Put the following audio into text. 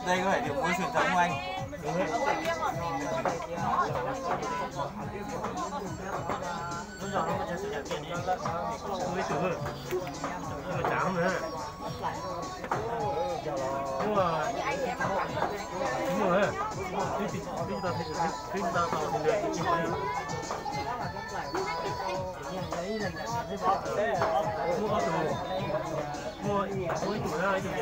Đây có phải điểm cuối truyền thống không anh? Lub zos no ua tsawg tus cov kiag ne? Ib tug, ib tug cav no na. Muaj, muaj, twb tsis tau, twb tsis tau, twb tsis tau, twb tsis tau. Muaj ob tug, muaj, muaj ib tug na, ib tug